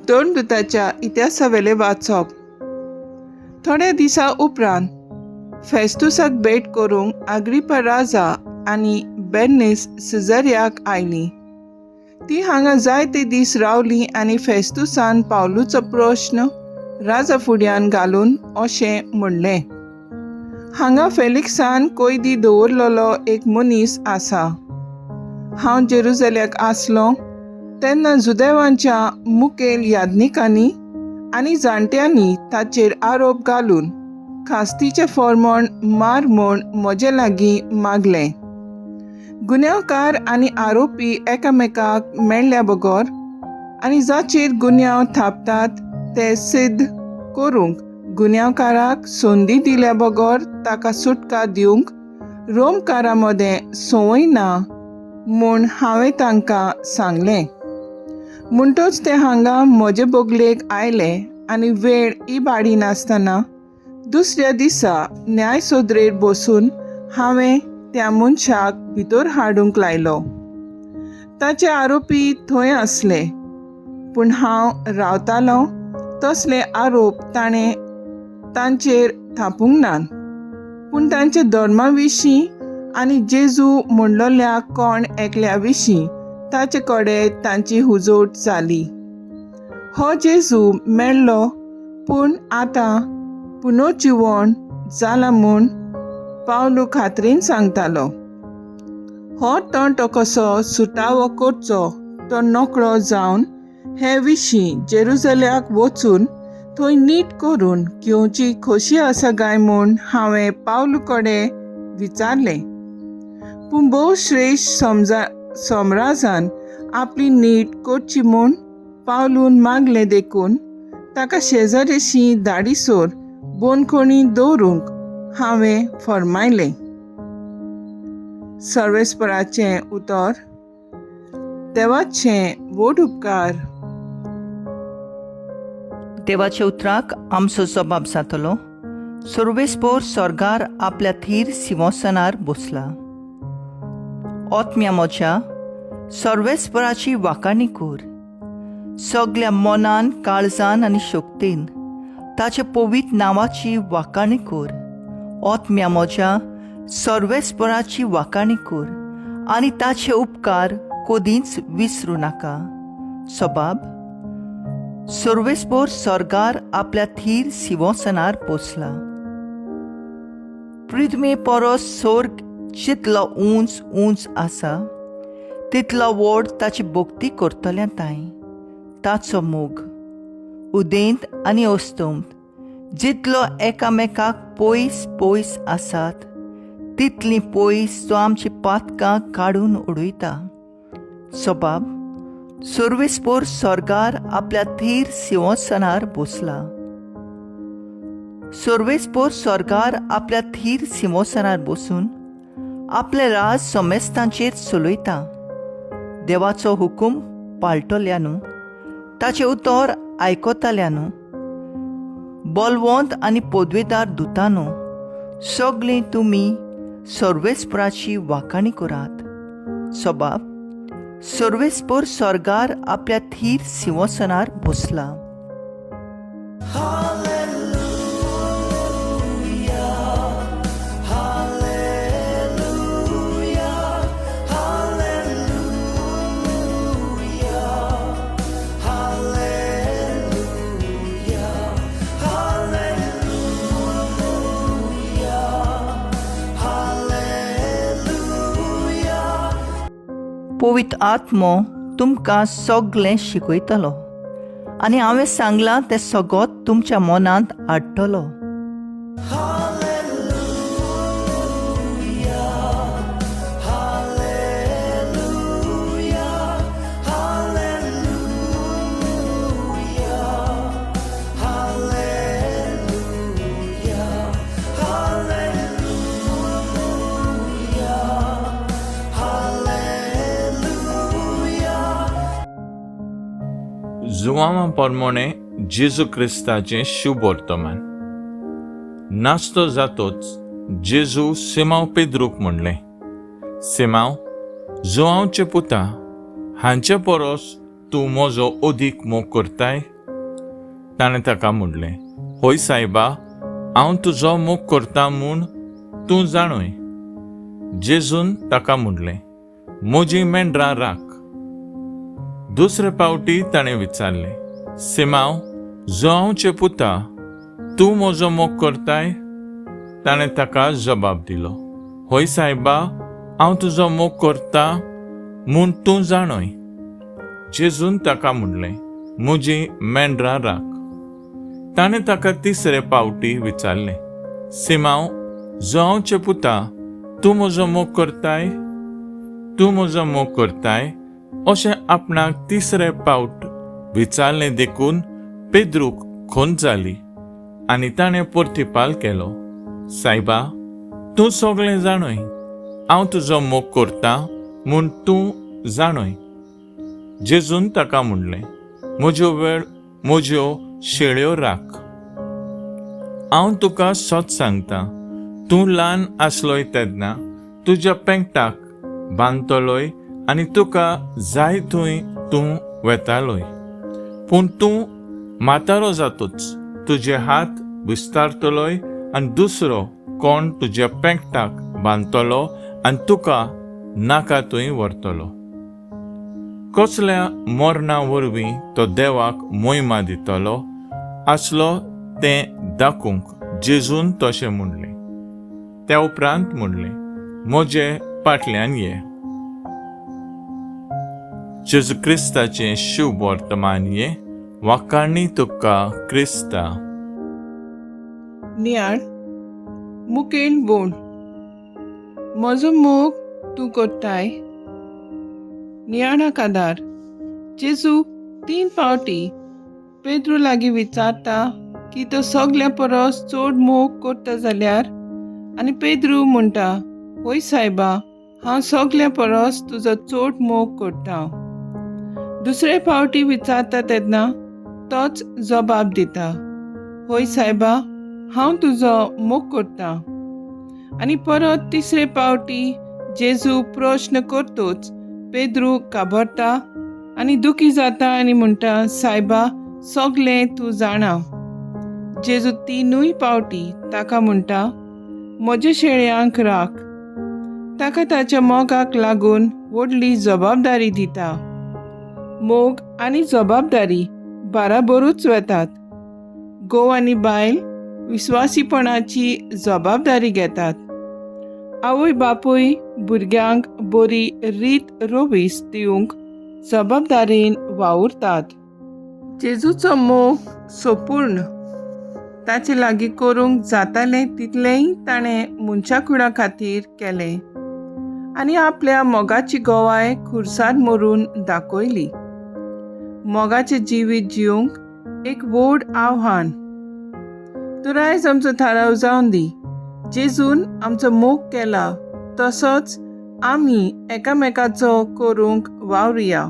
धर्मदुताच्या इतिहासावेलें वाचप. थोड्या दिसां उपरांत फेस्तुसाक भेट करूंक आग्रिपा राजा आनी बेर्नीस सिजर्याक आयलीं. ती हांगा जायते दीस रावली आनी फेस्तुसान पावलूचो प्रश्न राजा फुड्यान घालून अशें म्हणलें, हांगा फेलिक्सान कोयदी दवरलेलो एक मनीस आसा. हांव जेरुजल्याक आसलो तेन्ना जुदेवांच्या मुखेल याज्ञिकांनी आनी जाणट्यांनी ताचेर आरोप घालून खास्तीचें फॉर्मण मार म्हूण म्हजे लागीं मागलें. गुन्यांवकार आनी आरोपी एकामेकाक मेळ्ळ्या बगर आनी जाचेर गुन्यांव थापतात ते सिद्ध करूंक गुन्यांवकाराक संदी दिल्या बगर ताका सुटका दिवंक रोमकारां मदें संवय ना म्हूण हांवें तांकां सांगलें. म्हणटच ते हांगा म्हजे बगलेक आयले आनी वेळ इबाडी नासतना दुसऱ्या दिसा न्यायसोदरेर बसून हांवें त्या मनशाक भितर हाडूंक लायलो. ताचे आरोपी थंय आसले, पूण हांव रावतालों तसले आरोप ताणें तांचेर थापूंक नात, पूण तांच्या धर्मा विशीं आनी जेजू म्हणलोल्या कोण एकल्या विशीं ताचे कडेन तांची हुजोट जाली. हो जेजू मेल्लो, पूण आतां पुनर्जिवण जाला म्हूण पावलू खात्रीन सांगतालो. हो तंटो कसो सुटावो करचो तो नकळो जावन हे विशीं जेरुजल्याक वचून थंय नीट करून घेवची खोशी आसा काय म्हूण हांवें पावलू कडेन विचारलें. पूण भोव श्रेश्ठ समजा सम्राजान आपली नीट करची म्हूण पावलून मागलें देखून ताका शेजारीशी धाडीसोर बंदखणी दवरूंक हांवें फर्मायलें. सर्वेस्पराचें उतर. देवाचें व्हड उपकार. देवाच्या उतराक आमचो जबाब जातलो. सर्वेस्पोर स्वर्गार आपल्या थीर सिंवासनार बसला. आत्म्या म्हज्या, सर्वेस्पराची वाखाणी कर. सगल्या मनान, काळजान आनी शक्तीन ताच्या पवित्र नांवाची वाखाणी कर. आत्म्या म्हज्या, सर्वेस्पराची वाखाणी कर आनी ताचे उपकार कदींच विसरूं नाका. सबाब. सर्वेस्पोर स्वर्गार आपल्या थीर सिंवासनार बसला. पृथ्वी परस स्वर्ग जितलो उंच उंच आसा, तितलो व्हड ताची भक्ती करतल्या तांय ताचो मोग. उदेंत आनी अस्तंत जितलो एकामेकाक पयस पयस आसात, तितली पयस तो आमची पातकां काडून उडयता. सबाब. सर्वेस्पोर स्वर्गार आपल्या थीर सिंवासनार बसला. सर्वेस्पोर स्वर्गार आपल्या थीर सिंवासनार बसून आपलें राज समेस्तांचेर चलयता. देवाचो हुकूम पाळटल्यानू, ताचें उतर आयकतल्यानू, बलवंत आनी पदवेदार दुतानू, सगळीं तुमी सर्वेस्पराची वाखाणी करात. सबाब. सर्वेस्पोर स्वर्गार आपल्या थीर सिंवासनार बसला. पवित्र आत्मो तुमकां सगळें शिकयतलो आनी हांवें सांगलां तें सगळें तुमच्या मनांत हाडटलो. जुवांवा प्रमाणे जेजू क्रिस्ताचें शुभ वर्तमान. नाचतो जातोच जेजू सिमांव पेद्रूक म्हणलें, सिमांव, जुवांवचे पुता, हांचे परस तूं म्हजो अदीक मोग करताय? ताणें ताका म्हणलें, हय सायबा, हांव तुजो मोग करता म्हूण तूं जाणूय. जेजून ताका म्हणलें, म्हजीं मेंढरां राख. दुसरे पावटी ताणें विचारलें, सिमांव, जुआंवचे पुता, तूं म्हजो मोग करताय? ताणें ताका जबाब दिलो, हय सायबा, हांव तुजो मोग करता म्हूण तूं जाणूय. जेजून ताका म्हणलें, म्हजीं मेंढरां राख. ताणें ताका तिसरे पावटी विचारलें, सिमांव, जुआंवचे पुता, तूं म्हजो मोग करताय? तूं म्हजो मोग करताय अशें आपणाक तिसरे पावट विचारलें देखून पेद्रूक खंत जाली आनी ताणें परतिपाल केलो, सायबा, तूं सगळें जाणूय, हांव तुजो मोग करता म्हूण तूं जाणूय. जेजून ताका म्हणलें, म्हज्यो वेळ म्हज्यो शेळ्यो राख. हांव तुका सत सांगता, तूं ल्हान आसलोय तेन्ना तुज्या पेंकटाक बांदतलोय आनी तुका जाय थंय तूं वेतालोय, पूण तूं म्हातारो जातूच तुजे हात विस्तारतलोय आनी दुसरो कोण तुज्या पेंकटाक बांदतलो आनी तुका नाका थंय व्हरतलो. कसल्या मरणा वरवीं तो देवाक मोहिमा दितलो आसलो तें दाखोवंक जेजून तशें म्हणलें. त्या उपरांत म्हणलें, म्हजे फाटल्यान ये. जेजू क्रिस्ताचें शुभ वर्तमान ये. वाखाणी तुका क्रिस्ता. नियाळ मुखेल बोण. म्हजो मोग तूं कोत्ताय. नियाळाक आदार. जेजू तीन फावटी पेद्रू लागीं विचारता की तो सगल्या परस चड मोग करता जाल्यार, आनी पेद्रू म्हणटा, हय सायबा, हांव सगल्या परस तुजो चड मोग करता. दुसरे फावटी विचारता तेन्ना तोच जबाब दिता, हय सायबा, हांव तुजो मोग करता. आनी परत तिसरे पावटी जेजू प्रश्न करतोच पेद्रू काबरता आनी दुखी जाता आनी म्हणटा, सायबा, सगलें तूं जाणा. जेजू तिनूय पावटी ताका म्हणटा, म्हज्या शेळयांक राख. ताका ताच्या मोगाक लागून व्हडली जबाबदारी दिता. मोग आनी जबाबदारी बाराबरूच वेतात. घोव आनी बायल विस्वासीपणाची जबाबदारी घेतात. आवय बापूय भुरग्यांक बरी रीत रोवीस दिवंक जबाबदारीन वावुरतात. जेजूचो मोग सोपूर्ण. ताचे लागीं करूंक जातालें तितलेंय ताणें मनशाकुडा खातीर केलें आनी आपल्या मोगाची गवाय खुर्सार मरून दाखयली. मोगाचें जिवीत जिवंक एक व्हड आव्हान. तर आयज आमचो थाराव जावन दी, जेजून आमचो मोग केला तसोच आमी एकामेकाचो करूंक वावरुया.